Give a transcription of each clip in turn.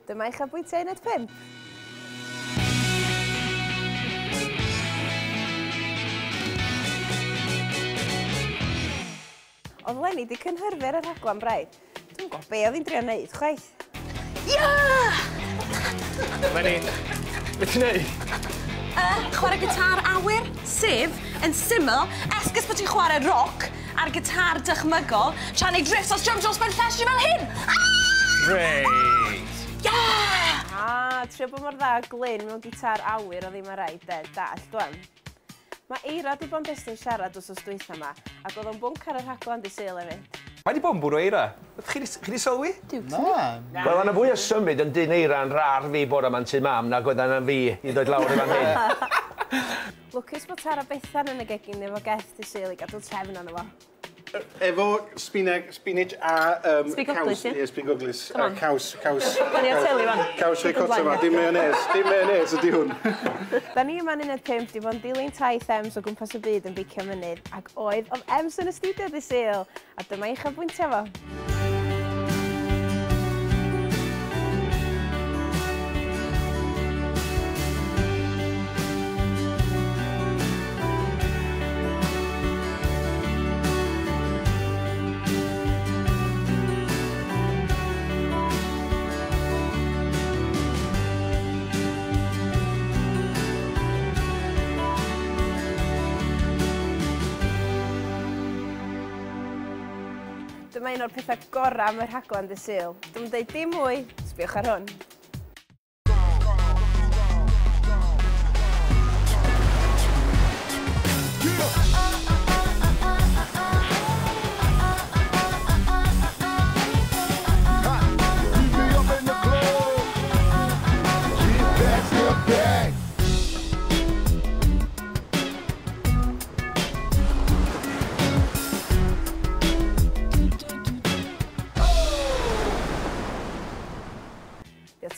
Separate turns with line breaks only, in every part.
Dyma uchafbwyntiau Uned 5. Oedd Lenny 'di cynhyrfu ar y rhaglen braidd. Dwi'm yn gwybod be oedd hi'n drio wneud chwaith.
Ia!
Lenny, be ti'n neud?
Chwarae gitar awyr, sef, yn syml, esgus bod ti'n chwarae roc ar gitar dychmygol, tra'n neud riffs os jump dros ben llestri fel hyn!
Reit!
Ia!
Ah, trio bod mor dda â Glyn mewn gitar awyr oedd hi ma raid de, dallt wan. Mae Eira 'di bod yn destun siarad wsos dwytha 'ma, ac oedd o'n bwnc ar y rhaglen dydd Sul hefyd.
Mae 'di bod yn bwrw eira. Chi 'di sylwi?
Na.
Wel, yna fwy o symud yn dyn eira'n rar fi bore 'ma'n tŷ mam nag oedd yna fi i ddod lawr i fan hyn.
Lwcus bod Tara Bethan yn y gegin efo Geth dydd Sul i gadw trefn arno fo.
Efo spinach, spinach a
Sbigoglys,
caws.
ie?
Ie, sbigoglys.
Come
A
on.
caws, caws.
Da ni ar teli wan.
Caws ricotta 'ma, dim mayonnaise. Dim mayonnaise ydi hwn.
Da ni yma yn Uned 5 'di bod yn dilyn taith Ems o gwmpas y byd yn beicio mynydd, ac oedd Ems yn y stiwdio dydd Sul, a dyma ei uchafbwyntiau fo. Dyma un o'r pethau gorau am y rhaglen dydd Sul. Dwi'm yn deud dim mwy, sbiwch ar hwn.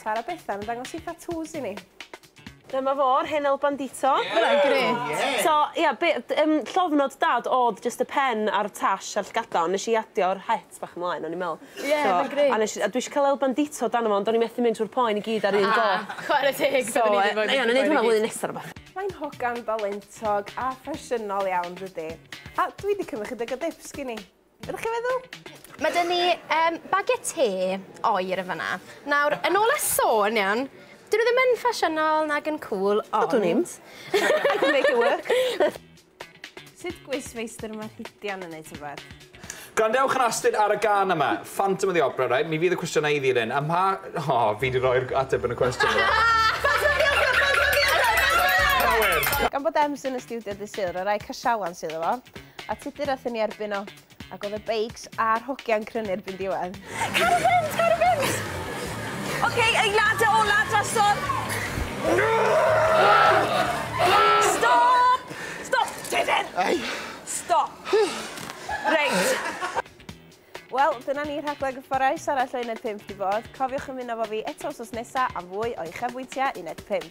Tara Bethan yn dangos ei tatŵs i ni.
Dyma fo'r hen El Bandito.
Hwnna'n grêt.
So, ia, llofnod dad oedd just y pen a'r tash a'r llgada, ond nes i adio'r het bach ymlaen, o'n i'n meddwl.
Ie, mae'n grêt.
A dwi eisiau cael El Bandito dan fo, ond o'n i'n methu mynd trwy'r poen i gyd ar un go.
Chwarae teg,
So,
byddwn i ddim
ie, na'n neud hwnna flwyddyn nesaf rhywbeth.
Mae'n hogan dalentog a ffasiynol iawn, dydy. A dwi wedi cymryd chydig o dips gyn i. Be ydych chi'n feddwl?
Mae dyn ni bagiau te oer yn fan'na. Nawr, yn ôl y sôn, iawn, dyn nhw ddim yn ffasiynol nag yn cool, ond...
Ydw ni'm. I can make it work.
Sut gwisfeistr mae Rhidian yn neud tybed?
Gwrandewch yn astud ar y gân yma, Phantom of the Opera, right? Mi fydd y cwestiynau i ddilyn. A ma... O, fi wedi rhoi'r ateb yn y cwestiwn.
Gan bod Ems yn y stiwdio dydd Sul, roedd rhaid cael sialan sydd efo, a Tudur aethon ni erbyn o, ac oedd y beics a'r hogiau'n crynu erbyn diwedd.
Car o fynd, car o fynd! Oce, eiliadau ola drosodd. Stop! Stop, Tudur! Stop! Reit.
Wel, dyna ni rhaglen gyfforddus arall o Uned 5 di bod. Cofiwch ymuno efo fi eto wsos nesa am fwy o uchafbwyntiau Uned 5.